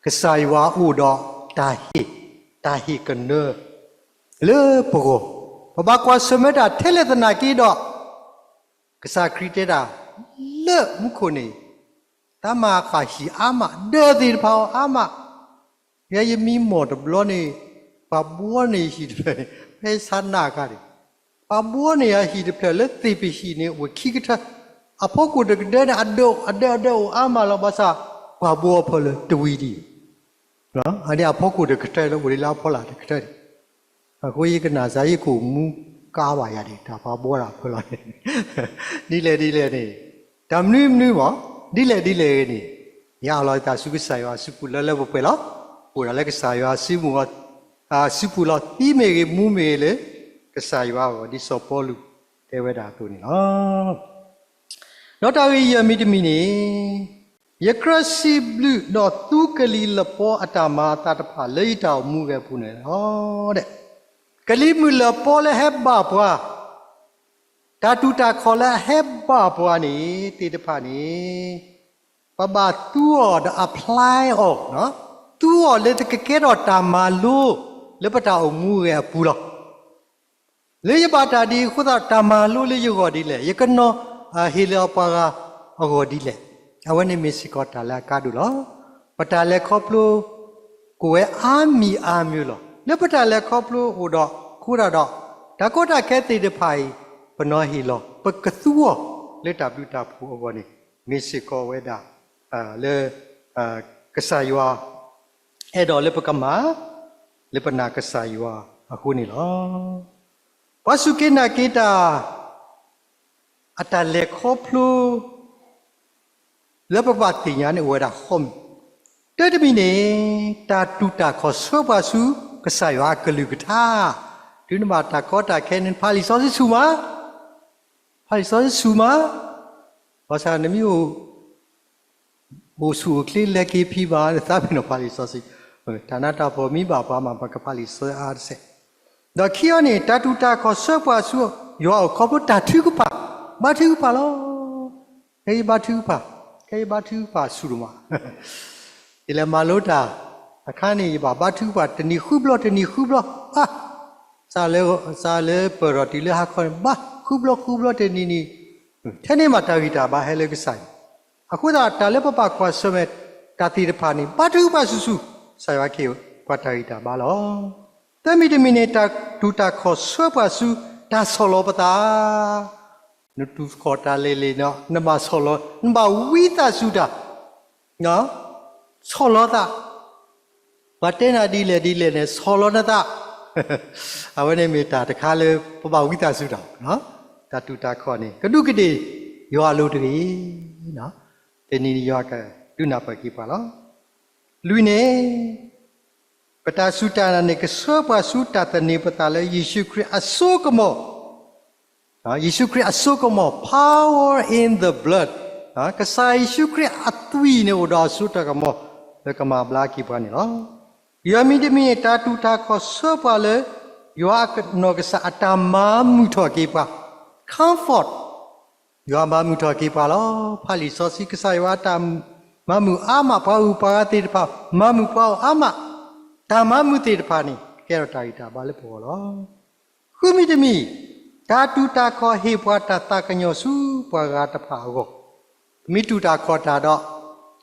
ကစၢ်ယွၤအိၣ်ဒီးတၢ်ဟ့ၣ်, တၢ်ဟ့ၣ်ကနၢ လၢပဂီၢ်, ပဘၣ်ကွၢ်ဆၢၣ်မဲာ်တၢ်ထဲလဲၣ်သနာ်က့ဒီး ကစၢ်ခရံာ်တဲတၢ် လၢမူခိၣ်န့ၣ် တၢ်မၤဃာ်ဟံၣ်အါမး, ဒၢးသ့ၣ်တဖၣ်အီၤအါမး, ယဲယမံမီၢ်တဘျီန့ၣ် ပှၤဘှီန့ၢ်ယဟံၣ်တဖျၢၣ်န့ၣ် ဖဲဆါနၢ်အခါန့ၣ်, ပှၤဘှီန့ၢ်ယဟံၣ်တဖျၢၣ်လၢသ့ၣ်ပဟံၣ်န့ၣ် အိၣ်ခံကထၢ, အဖီခိၣ်တကဒၢန့ၣ် အဒၢးအဒၢးအိၣ်အါမးလီၤ. ဘၣ်ဆၣ် ပှၤဘှီအီၤဖဲလၢတဝံၤဒံး, အဒၣ်အဖီခိၣ်တကထၢလၢအိၣ်ဒံးလၢအဖီလာ်တကထၢန့ၣ် အဃိယကနၣ်စၢ်ယကအိၣ်မူကါဘၣ်ယၤန့ၣ် တၢ်ပှၤဘှီတၢ်ဖဲလီၤန့ၣ် ဒ်လဲၣ်ဒ်လဲၣ်န့ၣ် တၢ်မနုၤမနုၤမး ဒ်လဲၣ်ဒ်လဲၣ်ဂ့ၤန့ၣ် ယအးလီၤသးဆူကစၢ်ယွၤအစုပူၤလၢလၢပှဲၤပှဲၤလီၤ. အိၣ်ဒၣ်လၢကစၢ်ယွၤအစုပူၤလီၤ, အစုပူၤလီၤ. သံမ့ၢ်ဂ့ၤ မူမ့ၢ်ဂ့ၤလၢ ကစၢ်ယွၤအဂီၢ် ဒ်စီၤပီလူးတဲဝဲဒၣ်အသိးန့ၣ်လီၤ. ဒီးတၢ်ဂ့ၢ်ယဲၢ်မံၤတမံၤန့ၣ် ယကြၢးစံးဘျုးဒီးသူကလံၤလပီအတၢ်မၤအသးတဖၣ်လၢယတၢ်အိၣ်မူအဂီၢ်အပူၤန့ၣ်လီၤ. ကလံၤမုၢ်လပီလၢဟဲဘၣ်ပှၤ, တၢ်တူၢ်တၢ်ခီၣ်လၢအဟဲဘၣ်ပှၤန့ၣ် သ့ၣ်တဖၣ်န့ၣ် ပဘၣ်သူအီၤဒီး apply အီၤ, သူအီၤလၢကကဲထီၣ်တၢ်မၤလိ လၢပတၢ်အိၣ်မူအဂီၢ်အပူၤလီၤ. လၢယဘၣ်တၢ်ဒ်အဃိသတး တၢ်မၤလိလၢယဂီၢ်ဒ်လဲၣ်, ယကနီၤဟ့ၣ်လီၤပှၤဂၤအဂီၢ်ဒ်လဲၣ်, အဝဲန့ၣ်မ့ၢ်စ့ၢ်ကီးတၢ်လၢအကါဒိၣ်လီၤ. ပတၢ်လဲၤခီဖျိ ကအိၣ်ဝဲအါမံၤအါမံၤလီၤ. လၢပတၢ်လဲၤခီဖျိအိၣ်ဒီး အဃိဒၣ်ဒီး တၢ်ကီတၢ်ခဲသ့ၣ်တဖၣ်အံၤ ပနီၤဟ့ၣ်လီၤ ပကသူအီၤလၢတၢ်ဘျုးတၢ်ဖှိၣ်အဂီၢ်န့ၣ် မ့ၢ်စ့ၢ်ကီးဝဲဒၣ် လၢ ကစၢ်ယွၤ အဲၣ်ဒိးလၢပကမၤ လၢပနာ်ကစၢ်ယွၤအဃိန့ၣ်လီၤ. ပှၤစူၢ်က့ၤနာ်က့ၤတၢ် အတၢ်လဲၤခီဖျိ လၢပဘၣ်သ့ၣ်ညါန့ၣ်အိၣ်ဝဲဒၣ်ဃီမံၤ, တၢတမံၤန့ၣ် တၢ်တူၢ်တၢ်ခီၣ်ဆှၢပှၤဆူ ကစၢ်ယွၤအကလုၢ်ကထါ, တုၤနဘၣ်တၢ်ကီတၢ်ခဲန့ၣ် ဖးလံာ်စီဆှံဆူၣ်မး, ဖးလံာ်စီဆှံဆူၣ်မး, ဘၣ်ဆၣ်နမ့ၢ်အိၣ် အိၣ်ဆူၣ်အိၣ်ချ့လဲၤက့ၤဖံးဘၣ် သးပ့ၤနီၣ်ဖးလံာ်စီဆှံ, တၢ်နးတၢ်ဖှီၣ်မ့ၢ်ဘၣ်ပှၤမး ပကဖးလံာ်စီဆှံအါတစဲး, ဒီးခံအီၤန့ၣ် တၢ်တူၢ်တၢ်ခီၣ်ဆှၢပှၤဆူ ယွၤအိၣ်ခီဖျိတၢ်ထုကဖၣ်, ဘါထုကဖၣ်လီၤ. ခဲအံၤဘါထုကဖၣ်, ခဲအံၤဘါထုကဖၣ်ဆူၣ်ဒိၣ်မး, ယလဲၤမၤလိတၢ် အခါန့ၣ် ယဘၣ်ဘါထုကဖၣ် တနံၤဃုဘျီ တနံၤဃုဘျီ, ဘၣ် စးလၢပၢၢ်ထီၣ်တုၤလၢဟါခီန့ၣ် ဘါဃုဘျီဃုဘျီတနံၤနံၤ, ထဲန့ၣ်မး တၢ်ဂံၢ်တၢ်ဘါဟဲလၢကစၢ်ယွၤ, အဃိသတး တၢ်လၢပဘၣ်ကွၢ်ဆၢၣ်မဲာ်တၢ်သ့ၣ်တဖၣ်န့ၣ် ဘါထုကဖၣ်ဆူၣ်ဆူၣ်, ကစၢ်ယွၤကဟ့ၣ်ပှၤတၢ်ဂံၢ်တၢ်ဘါလီၤ. သၢမံၤတမံၤန့ၣ် တၢ်တူၢ်တၢ်ခီၣ်ဆှၢပှၤဆူ တၢ်ဆီၣ်လီၤပသး, နတူၢ်တၢ်ခီၣ်တၢ်လဲၤလဲၤန့ၣ် နဘၣ်ဆီၣ်လီၤ, နဘၣ်ဝံသးစူၤတၢ် ဆီၣ်လီၤသး, ပှၤတဲနၤဒ်လဲၣ်ဒ်လဲၣ်န့ၣ် ဆီၣ်လီၤနသး. အဝဲန့ၣ်မ့ၢ်တၢ်တခါလၢပဘၣ်ဝံသးစူၤတၢ်, တၢ်တူၢ်တၢ်ခီၣ်န့ၣ် ကဒူးကဒ့ၣ်ယွၤအလိၤတဂ့ၤ. တနံၤယွၤကဒုးနၢ်ပၢၢ်က့ၤပှၤလီၤ. လွံၢ်န့ၣ် ပတၢ်စူၢ်တၢ်နာ်န့ၣ် ကဆှၢပှၤဆူတၢ်သန့ၤပသးလၢ ယ့ၣ်ၡူးခရံာ်အစိကမီၤ, ယ့ၣ်ၡူးခရံာ်အစိကမီၤ power in the blood, ကစၢ်ယ့ၣ်ၡူးခရံာ်အသွံၣ်န့ၣ်အိၣ်ဒီးအစိတၢ်ကမီၤ လၢကမၤဘျါက့ၤပှၤန့ၣ်လီၤ. ယွၤမံၤတမံၤန့ၣ် တၢ်တူၢ်တၢ်ခီၣ်ဆှၢပှၤလၢ ယွၤအနီၢ်ကစၢ်အတၢ်မၤမုာ်ထီၣ်က့ၤပှၤ, comfort, ယွၤမၤမုာ်ထီၣ်က့ၤပှၤလီၤ. ဖးလံာ်စီဆှံ ကစၢ်ယွၤအတၢ်မၤမုာ်အါမး ပှၤအုၣ်ပှၤဂၤသ့ၣ်တဖၣ် မၤမုာ်ပှၤအီၤအါမး, တၢ်မၤမုာ်သ့ၣ်တဖၣ်န့ၣ် ကဲထီၣ်တၢ်ဂံၢ်တၢ်ဘါလၢပဂီၢ်လီၤ. ဃုမံၤတမံၤ, တၢ်တူၢ်တၢ်ခီၣ်ဟ့ၣ်ပှၤတၢ်သးကညီၤဆူပှၤဂၤတဖၣ်အဂီၢ်, ပမ့ၢ်တူၢ်တၢ်ခီၣ်တၢ်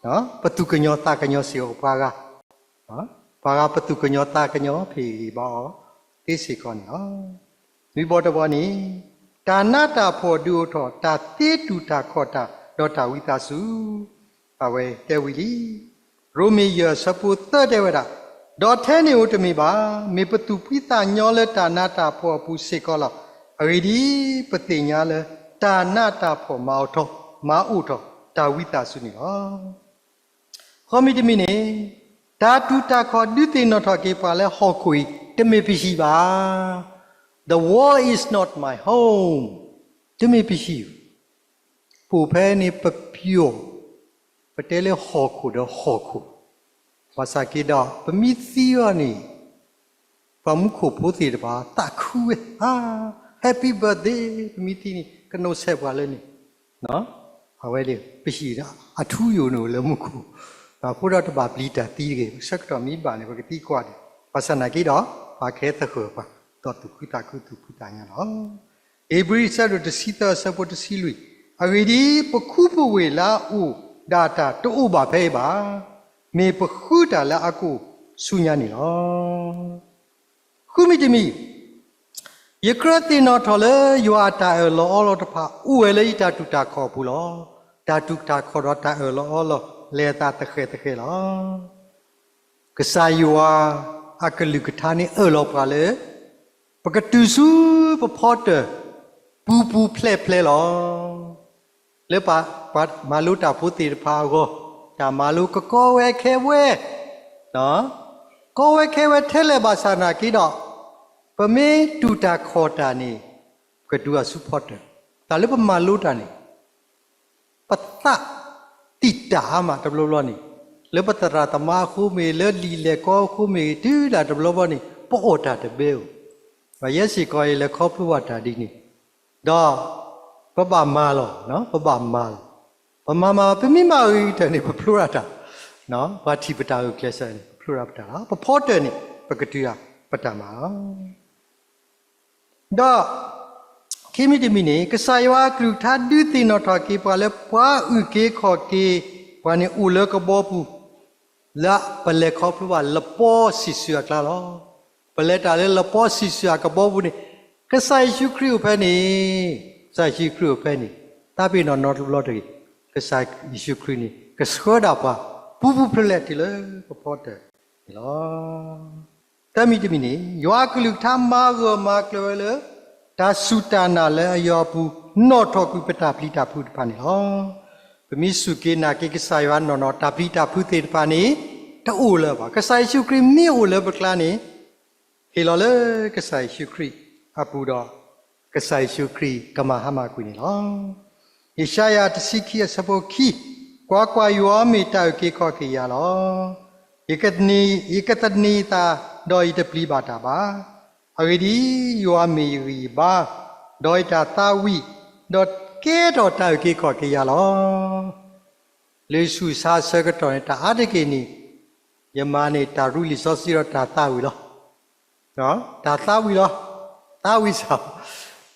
ဒီး ပသူၣ်ကညီၤသးကညီၤစ့ၢ်ကီးပှၤဂၤ, ပှၤဂၤပသူၣ်ကညီၤသးကညီၤ ဖ့ၣ်ဂံၢ်ဘါအီၤသ့စ့ၢ်ကီးန့ၣ်လီၤ. နွံဘီတဘီန့ၣ်, တၢ်နးတၢ်ဖှီၣ်ဒုးအိၣ်ထီၣ် တၢ်သ့တူၢ်တၢ်ခီၣ်တၢ် ဒီးတၢ်ဝံသးစူၤ, အဝဲတဲဝံၤလံ. ရိမ့ၤယဲၢ်ဆၢဖိသၢတဲဝဲဒၣ်, ဒီးထဲန့ၣ်ဧိၤတမ့ၢ်ဘၣ်, မ့ၢ်ပသူၣ်ဖှံသးညီလၢတၢ်နးတၢ်ဖှီၣ်အပူၤစ့ၢ်ကီးလီၤ. အဂ့ၢ်ဒ်အံၤ, ပသ့ၣ်ညါလၢတၢ်နးတၢ်ဖှီၣ်မၤအိၣ်ထီၣ်, မၤအိၣ်ထီၣ်တၢ်ဝံသးစူၤန့ၣ်လီၤ. ဃိးမံၤတမံၤန့ၣ်, တၢ်တူၢ်တၢ်ခီၣ်ဒုးသ့ၣ်နီၣ်ထီၣ်က့ၤပှၤလၢဟီၣ်ခိၣ်အံၤ တမ့ၢ်ပဟံၣ်ဘၣ်. The world is not my home. တမ့ၢ်ပဟံၣ်, ပအိၣ်ဖဲန့ၣ်ပပျီၣ်, ပတဲလၢဟီၣ်ခိၣ်ဒီးဟီၣ်ခိၣ်, ဘၣ်ဆၣ်က့ဒီး ပမ့ၢ်သံအီၤန့ၣ် ပှၤမူခိၣ်ဖိသ့ၣ်တဖၣ် သးခုဝဲ, ဟါ, happy birthday, ပမ့ၢ်သံန့ၣ် ကနိးဆဲးပှၤလၢန့ၣ်, အဝဲဒၣ် ပဟံၣ်အထူအယိာ်န့ၣ်အိၣ်လၢမူခိၣ်, အဃိဒီးတဘၣ်ပျံၤတၢ်သံတဂ့ၤ, ဆၢကတီၢ်မ့ၢ်ဘၣ်န့ၣ် ပကသံကွၢ်ဒံး, ဘၣ်ဆၣ်နာ်က့ဒီး ပှၤကဟဲသဂၢၢ်ပှၤ, ဒီးသူၣ်ခုသးခုသူၣ်ဖှံသးညီလီၤ. ဧ့ၤဘြံၤ အဆၢဒိၣ်တဆံသၢ အဆၢဖိတဆံလွံၢ်, အဂ့ၢ်ဒ်အံၤ, ပခူပဝ့ၢ်လၢအအိၣ်ဒၣ်တၢ်တအိၣ်ဘၣ်ဖဲအံၤဘၣ်, မ့ၢ်ပဃုတၢ်လၢအကအိၣ်ဆူညါန့ၣ်လီၤ. ဃုမံၤတမံၤ, ယကြၢးသ့ၣ်နီၣ်ထီၣ်လၢယွၤအတၢ်အၢၣ်လီၤအီလီၤတဖၣ် အိၣ်ဝဲလၢယတၢ်တူၢ်တၢ်ခီၣ်အပူၤလီၤ. တၢ်တူၢ်တၢ်ခီၣ်ဒီးတၢ်အၢၣ်လီၤအီလီၤ လဲၤအသးသဃဲၤသဃဲၤလီၤ. ကစၢ်ယွၤအကလုၢ်ကထါန့ၣ်အၢၣ်လီၤပှၤလၢ ပကတုၤဆူပဖီတၢၢ် ပူပူဖျဲးဖျဲးလီၤ. လၢပှၤမၤလိတၢ်ဖိသ့ၣ်တဖၣ်အဂီၢ်, တၢ်မၤလိကကီဝဲခဲဝဲ, ကီဝဲခဲဝဲထဲလဲၣ်ဘၣ်ဆၣ်နာ်က့ဒီး, ပမ့ၢ်တူၢ်တၢ်ခီၣ်တၢ်န့ၣ်, ပကတုၤအီၤဆူဖီတၢၢ်, တၢ်လၢပမၤလိတၢ်န့ၣ် ပသးတံာ်တာ်အါမးတဘျီဘျီန့ၣ်, လၢပသရၣ်သမါအဃိမ့ၢ်ဂ့ၤ, လၢလံာ်လဲၤကီအဃိမ့ၢ်ဂ့ၤ, တုၤဒၣ်တဘျီဘျီန့ၣ် ပအီၣ်တၢ်တဘၣ်ဧိၤ, ယဲစ့ၢ်ကီးအံၤလဲၤခီဖျိဘၣ်တၢ်ဒ်န့ၣ်, ဒီးပဘၣ်မၤလီၤ, ပဘၣ်မၤလီၤ, ပမၤမၤ ပမ့ၢ်မၤဂ့ၤကတၢၢ်န့ၣ် ပဖျိဒၣ်တၢ်, ပှၤထံၣ်ပတၢ်ဂုာ်ကျဲးစၢးန့ၣ် ပဖျိဒၣ်ပတၢ်လီၤ. ပဖီတၢၢ်န့ၣ် ပကတုၤပတၢ်မၤလီၤ. ဒီး ခံမံၤတမံၤန့ၣ် ကစၢ်ယွၤအကလုၢ်ကထါဒုးသ့ၣ်နီၣ်ထီၣ်က့ၤပှၤလၢ ပှၤအုၣ်က့ၤခီၣ်က့ၤပှၤန့ၣ်အိၣ်လၢကဘီပူၤ, လၢပလဲၤခီဖျိဘၣ်လပီဆံးစူၤအကျါလီၤ. ပလဲၤတၢ်လၢလပီဆံးစူၤအကဘီပူၤန့ၣ် ကစၢ်ယ့ၣ်ၡူးခရံာ်အိၣ်ဖဲန့ၣ်, ကစၢ်ယ့ၣ်ၡူးခရံာ်အိၣ်ဖဲန့ၣ်, တၢ်ပ့ၤနီၣ်နီတဘျီတဂ့ၤ, ကစၢ်ယ့ၣ်ၡူးခရံာ်န့ၣ် ကဆှၢဒၣ်ပှၤ ပူပူဖျဲးဖျဲးတုၤလၢပဖီတၢၢ်န့ၣ်လီၤ. သၢမံၤတမံၤန့ၣ် ယွၤအကလုၢ်ကထါမၤဂၢၢ်မၤကျၢၤဝဲလၢ တၢ်စူၢ်တၢ်နာ်လၢအယွၤအပူၤ နီၣ်ထီၣ်ကွံာ်ပတၢ်ပျံၤတၢ်ဖုးတဖၣ်န့ၣ်လီၤ. ပမ့ၢ်စူၢ်က့ၤနာ်က့ၤကစၢ်ယွၤနီၢ်နီၢ် တၢ်ပျံၤတၢ်ဖုးသ့ၣ်တဖၣ်န့ၣ် တအိၣ်လၢၤဘၣ်. ကစၢ်ယ့ၣ်ၡူးခရံာ်မ့ၢ်အိၣ်လၢပကျါန့ၣ် ဟ့ၣ်လီၤလၢကစၢ်ယ့ၣ်ၡူးခရံာ်အပူၤဒီး ကစၢ်ယ့ၣ်ၡူးခရံာ်ကမၤဟါမၢ်ကွံာ်န့ၣ်လီၤ. ယၡါယၤတဆံခံ အဆၢဖိခံ, ကွၢ်ကွၢ်, ယွၤမ့ၢ်တၢ်အုၣ်က့ၤခီၣ်က့ၤယၤလီၤ. ယကသန့ၤ, ယကသန့ၤသး, ဒီးယတပျံၤဘၣ်တၢ်ဘၣ်. အဂ့ၢ်ဒ်အံၤ, ယွၤမ့ၢ်ယဂံၢ်ယဘါ, ဒီးယတၢ်သးဝံၣ်, ဒီးကဲထီၣ်တၢ်အုၣ်က့ၤခီၣ်က့ၤယၤလီၤ. လၢဆူးဆါဆၢကတီၢ်န့ၣ် တၢ်အါတက့ၢ်န့ၣ် ယမၤန့ၢ် တၢ်ရူလံာ်စီဆှံဒီးတၢ်သးဝံၣ်လီၤ. တၢ်သးဝံၣ်လီၤ. သးဝံၣ်စ့ၢ်,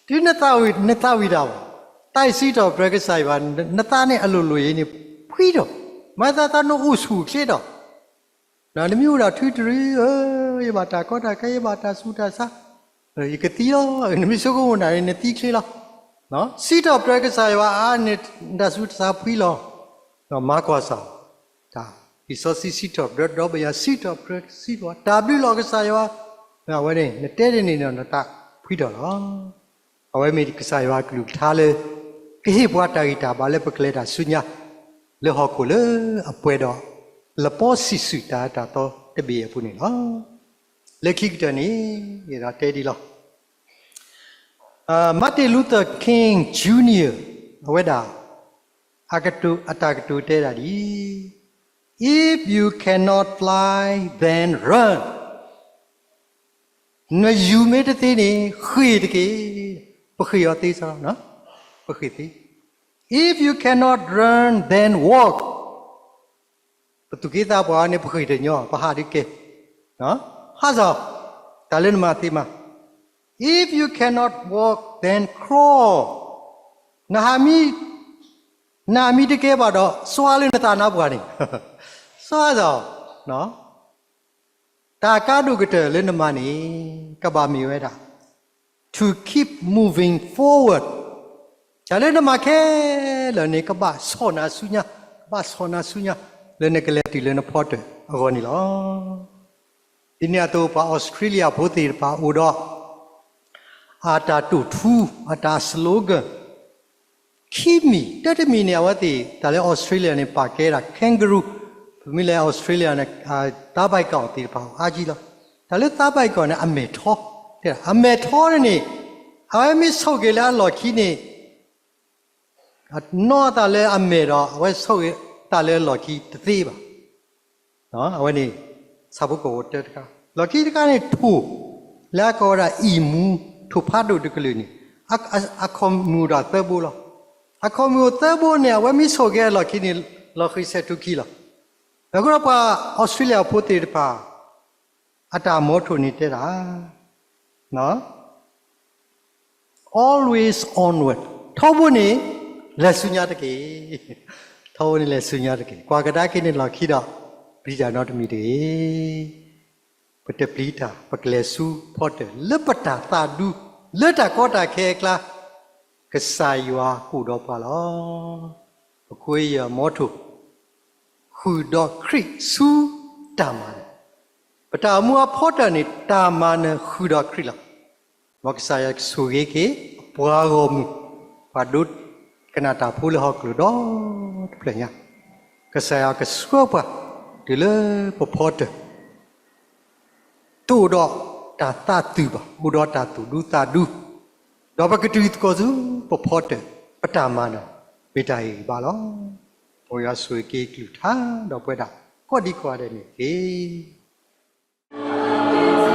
တုၤနသးဝံၣ်, နသးဝံၣ်တၢ်ဘၣ်, တၢ်အံၤစံးထီၣ်ပတြၢၤကစၢ်ယွၤ, နသးန့ၣ်အလိၤလိၤအံၤန့ၣ် ဖှံထီၣ်, မၤသးသးနအိၣ်ဆူၣ်အိၣ်ချ့ဒီး, နမ့ၢ်အိၣ်ဒီးထွံတရံး, ယဘၣ်တၢ်ကီတၢ်ခဲ, ယဘၣ်တၢ်ဆူးတၢ်ဆါ, ယကသံလီၤ. နမ့ၢ်ဆိကမိၣ်နၤန့ၣ် နသံချ့လီၤ. စံးထီၣ်ပတြၢၤကစၢ်ယွၤအါန့ၣ် တၢ်ဆူးတၢ်ဆါဖှံလီၤ. မၤကွၢ်စ့ၢ်, တၢ် လံာ်စီဆှံစံးထီၣ်ပတြၢၤ ဒီဘုယၤစံးထီၣ်ပတြၢၤ စံးထီၣ် တၢ်ဘျုးလီၤကစၢ်ယွၤ, အဝဲန့ၣ် နတဲဒ်န့ၣ်ဒီးနသးဖှံထီၣ်လီၤ. အဝဲမ့ၢ်ကစၢ်ယွၤအကလုၢ်ကထါလၢ ကဟ့ၣ်ပှၤတၢ်ဂံၢ်တၢ်ဘါလၢပကလဲၤတၢ်ဆူညါ လၢဟီၣ်ခိၣ်လၢအပှဲၤဒီး လပီဆံးစုၣ်တၢ်အၢတၢ်သီတဘ့ၣ်အပူၤန့ၣ်လီၤ. လၢခံကတၢၢ်န့ၣ် ယအဲၣ်ဒိးတဲဒ်လီၤ. Martin Luther King Junior အဝဲဒၣ် အကတိၤ အတၢ်ကတိၤတဲဒၣ်ဒ်အံၤ, If you cannot fly, then run. နယူၤမ့ၢ်တသ့န့ၣ် ဃ့ၢ်တက့ၢ်. ပဃ့ၢ်အီၤသ့စ့ၢ်, ပဃ့ၢ်သ့. If you cannot run, then walk. ပသူၣ်က့သးပှၢ်န့ၣ် ပဃ့ၢ်တညီ, ပဟးဒ်ကဲ, ဟးစ့ၢ်, တၢ်လၢနမၤသ့မး. If you cannot walk, then crawl. နဟးမံ, နဟးမံတကဲဘၣ်ဒီး စွါလၢနသးနါပှၢ်န့ၣ်, စွါစ့ၢ်. တၢ်ကါဒိၣ်ကတၢၢ်လၢနမၤန့ၣ် ကဘၣ်မ့ၢ်ဝဲဒၣ် to keep moving forward. တၢ်လၢနမၤခဲလၢာ်န့ၣ် ကဘၣ်ဆီၣ်နၤဆူညါ, ကဘၣ်ဆီၣ်နၤဆူညါ လၢနကလဲၤတုၤလၢနဖီတၢၣ်အဂီၢ်န့ၣ်လီၤ. ဒ်န့ၣ်အသိး ပှၤအီစထြ့လယါဖိသ့ၣ်တဖၣ်အိၣ်ဒီး အတၢ်တိာ်ထူ, အတၢ် slogan, ခံမံၤ, တၢ်တမံၤန့ၣ် အဝဲသ့ၣ် တၢ်လၢအီစထြ့လယါန့ၣ် ပာ်ကဲဒၣ် kangaroo, ပမ့ၢ်လဲၤအီစထြ့လယါန့ၣ် သးဘၣ်ကီၢ်သ့ၣ်တဖၣ်အါကံလီၤ. တၢ်လၢသးဘၣ်ကီၢ်န့ၣ် အမဲာ်ထီ, အမဲာ်ထီန့ၣ် အဝဲမ့ၢ်ဆိၣ်က့ၤလၢအလီၢ်ခံန့ၣ် နီၢ်သးလၢအမဲာ်ဒီး အဝဲဆိၣ်ဂ့ၤသးလၢအလီၢ်ခံတသ့ဘၣ်. အဝဲန့ၣ် ဆၣ်ဖိကီၢ်ဖိတၢတခါ, လီၢ်ခံတခါန့ၣ်ထိၣ်, လၢအကိးဝဲဒၣ် emu, ထိၣ်ဖးဒိၣ်တကလုာ်န့ၣ် အခီၣ်မုၣ်အိၣ်ဒီးသၢဘိလီၤ. အခီၣ်မုၣ်အိၣ်သၢဘိန့ၣ် အဝဲမ့ၢ်ဆိၣ်ဂ့ၤအလီၢ်ခံန့ၣ် လီၤဃံၤဆဲးထူခံလီၤ. အဃိဒီးပှၤအီစထြ့လယါဖိသ့ၣ်တဖၣ် အတၢ်မီထိၣ်န့ၣ်တဲဒၣ် always onward, ထီဘိန့ၣ် လဲၤဆူညါတက့ၢ်. ထီဘိန့ၣ်လဲၤဆူညါတက့ၢ်. ကွၢ်ကဒါက့ၤန့ၣ်လီၢ်ခံဒီး ပျံၤတၢ်နီတမံၤတဂ့ၤ. ပတပျံၤတၢ် ပကလဲၤဆူဖီတၢၣ် လၢပတၢ်သးဒူ လၢတၢ်ကီတၢ်ခဲအကျါ ကစၢ်ယွၤကအိၣ်ဒီးပှၤလီၤ. ပကွဲယမီထိၣ် ဃုာ်ဒီးခရံာ်ဆူတၢ်မၤနၢၤ, ပတၢ်အိၣ်မူအဖီတၢၣ်န့ၣ် တၢ်မၤနၢၤဃုာ်ဒီးခရံာ်လီၤ. မ်ကစၢ်ယွၤကဆိၣ်ဂ့ၤက့ၤ ပှၤဂီၢ်မုၢ် ပှၤဒိကနၣ်တၢ်ဖိလၢဟီၣ်ခိၣ်ဒီတဖျၢၣ်ညါ, ကစၢ်ယွၤကဆှၢပှၤတုၤလၢပဖီတၢၣ် တအိၣ်ဒီးတၢ်သးတုၤဘၣ်, အိၣ်ဒီးတၢ်သူၣ်ဒူသးဒူ, ဒီးပကတုၤသကိးဆူပဖီတၢၣ် ပတၢ်မၤနၢၤ မ့ၢ်တၢ်ဂ့ၤဂ့ၤဘၣ်လီၤ. မ်ယွၤဆိၣ်ဂ့ၤက့ၤကလုၢ်ကထါဒီးပဝဲဒၣ်ကိးဒံကိးဂၤဒဲးန့ၣ်တက့ၢ်.